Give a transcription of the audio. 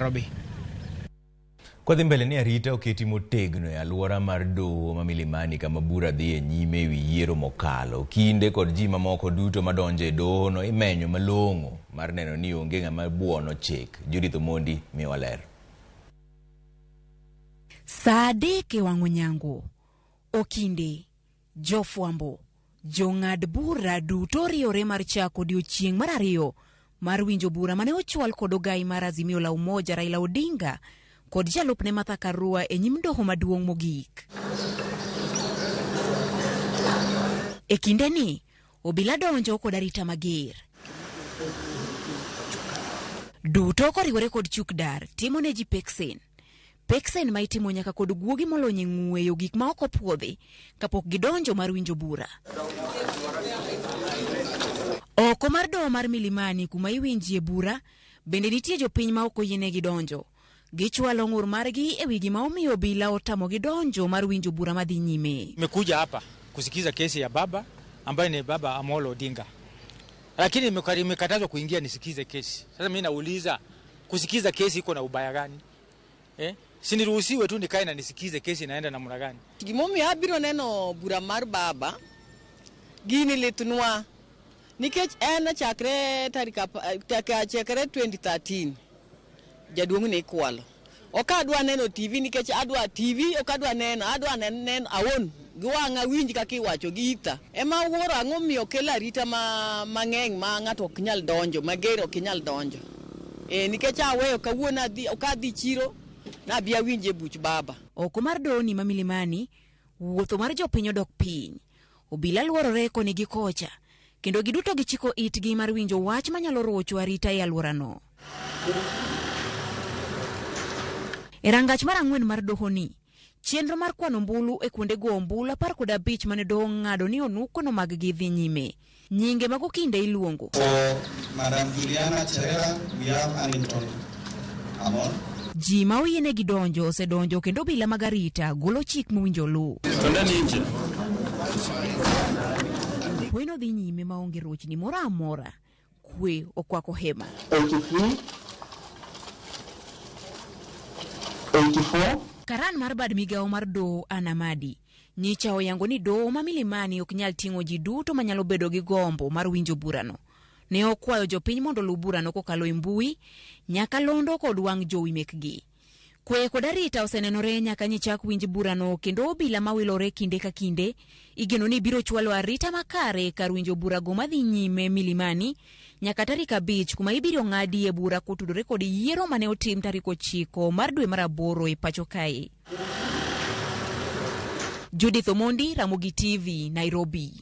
Nairobi. Kwadhi mbele ni arita oketi motegno e alwora mar doho ma Milimani kama bura dhi e nyime ewi yiero mokalo. Kinde kod ji mamoko duto madonjo e doho no imenyo malong'o mar neno ni onge ng'ama buono chik. Judith Omondi miyowa ler. Saa 3 e wang' onyango, okinde, jofwambo, jong'ad bura duto oriyore mar chako odiochieng' mar ariyo mar winjo bura mane ochwal kod ogai mar Azimio la Umoja Raila Odinga kod jalupne Martha Karua e nyim doho maduong' mogik. E kindeni, obila donjo kod arita mager. Duto koriwore kod chukdar timo ne ji peksen. Peksen ma itimo nyaka kod guogi molony e ng'weyo gik ma ok opuodhi kapok gidonjo mar winjo bura. Oko mar doho mar Milimani kuma iwinjie bura, bende nitie jopiny ma ok oyienegi donjo. Gichwalo ng'ur margi e wi gima omiyo obila otamogi donjo mar winjo bura madhi nyime. Nimekuja hapa kusikiza kesi ya baba ambaye ni baba Amolo Odinga, lakini nimekatazwa kuingia nisikize kesi. Sasa mimi nauliza, kusikiza kesi iko na ubaya gani? Si niruhusiwe tu nikae na nisikize kesi inaenda namna gani? Gimomiyo abiro neno bura mar baba, gini litnwa nikech en chakre tarik chakre 2013 jaduong' ne ikwalo. Ok adwa neno TV nikech adwa TV, ok adwa neno, adwa neno awuon gi wang'a winj kaka iwacho gi ita. Ema awuoro ang'o miyo kelo arita mang'eny ma ng'ato ok nyal donjo, mager ok nyal donjo. Nikech aweyo kawuono adhi, ok adhi chiro, nabi awinje buch baba. Oko mar dohoni ma Milimani, wuotho mar jopiny odok piny. Obila luorore koni gi kocha, kendo giduto gichiko itgi mar winjo wach manyalo rocho arita e alworano. E rangach mar 4 mar dohoni, chenro mar kwano ombulu e kuonde go ombulu 15 mane doho ong'ado ni onukono mag gi dhi nyime. Nyinge mag okinde iluongo. For Madam Juliana Cherera, we have Annington Amon. Ji ma oyienegi donjo osedonjo kendo obila mag arita golo chik mowinjo luw. Kweno dhi nyime maonge rochni moro amora. Kwe okwako hema. 83, 84. Karan mar bad migawo mar doho Anamadi nyicha oyango ni doho ma Milimani ok nyal ting'o ji duto manyalo bedo gi gombo mar winjo burano. Ne okwayo jopiny mondo oluw burano kokalo e mbui, nyakalondo kod wang' jowi mekgi. Kwe kod arita osenenore nyaka nyichak winj burano kendo obila mawilore kinde ka kinde igeno ni biro chwalo arita makare kar winjo burago madhi nyime Milimani nyaka tarik 5 kuma ibiro ng'adie bura kotudore kod yiero mane otim tarik 9 mar dwe mar 8 e pacho kae. Judith Omondi, Ramogi TV, Nairobi.